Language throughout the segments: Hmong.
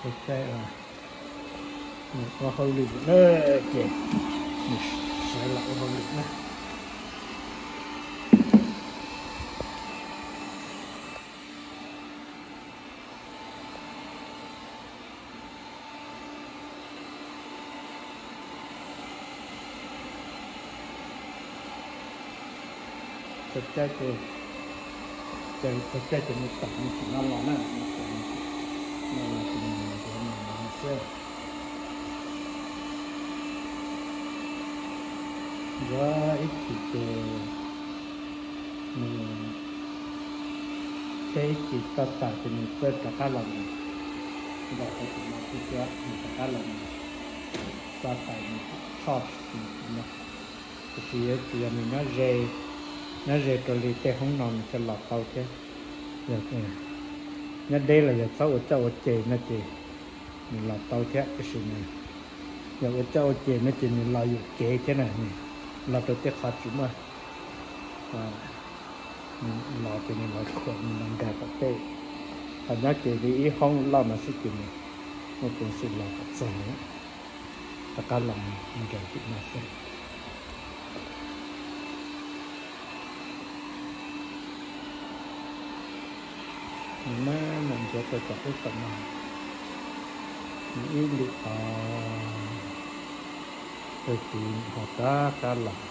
Ua caij ua hauj lwm na, ces nws sawv los ua hauj lwm na. Txog caij ces, ces txog caij ces nws tawm nws tsis no los na, nws tawm nws tsis no los ces nws yuav mus no xwb. Yuav ib chim ces nws, thiab ib chim txog tawm ces nws txawj rov qab los mus. Ntaus tau tus no xwb thiab nws rov qab los mus. Txog tawm nws tshoj nws tsis no. Tiam sis yuav tsum yog nws nyob ze, nyob ze rau li tej hoob no nws thiaj los tau thiab. Yog nyob deb los yog txhob ua coj ua ces no ces nws los tau thiab, tiam sis nws yog ua coj ua ces no ces nws los yuam kev thiab na, nws los rau tej qhov tsis muaj, nws los ces nws los khuam nws los nkag tom tej. Ho nyob ces li ib hoob loj no xwb ces nws muaj peev xwm los kom txog na. Rov qab los nrog tim no xwb. Nws maj mam ntxuav tau cov qub tom no, nws ib ntim tod, tag kis ho rov qab los.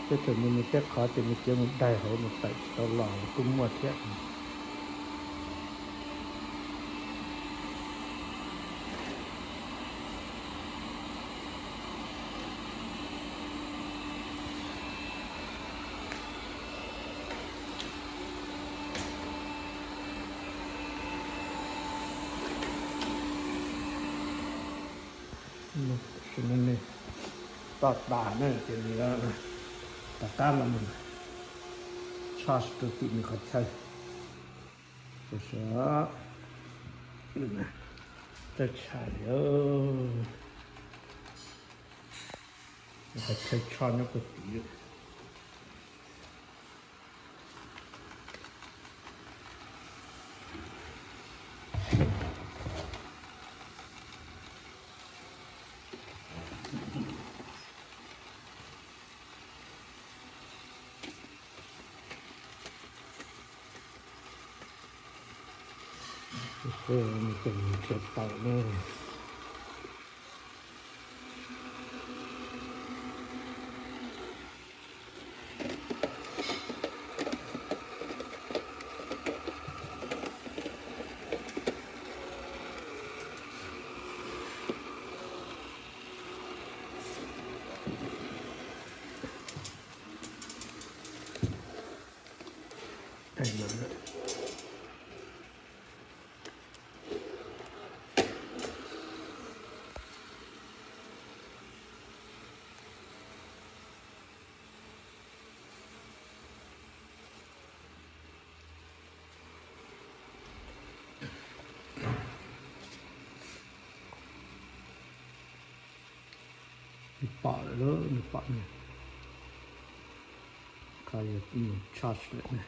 Tej thaum nws mus tej qhov ces nws khiav mus daig hauv nws tawm tsis tau los los kuj muaj thiab. Tam sim no nws toj tas na ces nws rov qab los mus tshoj rau tim nws qhov chaw. Tam sim no txawj tshaj li, qhov chaw tshoj nyob puag tim. Ces nws khiav tawm na. Nws pom lawm, nws pom nws, qhov yuav mus tshoj lawm na.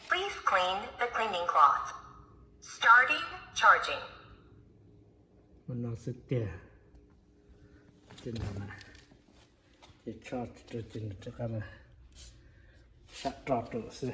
Please clean the cleaning cloth. Starting charging. Ua no xwb tiag. Ces tshoj rau ces nws rov qab sab roj rau xwb.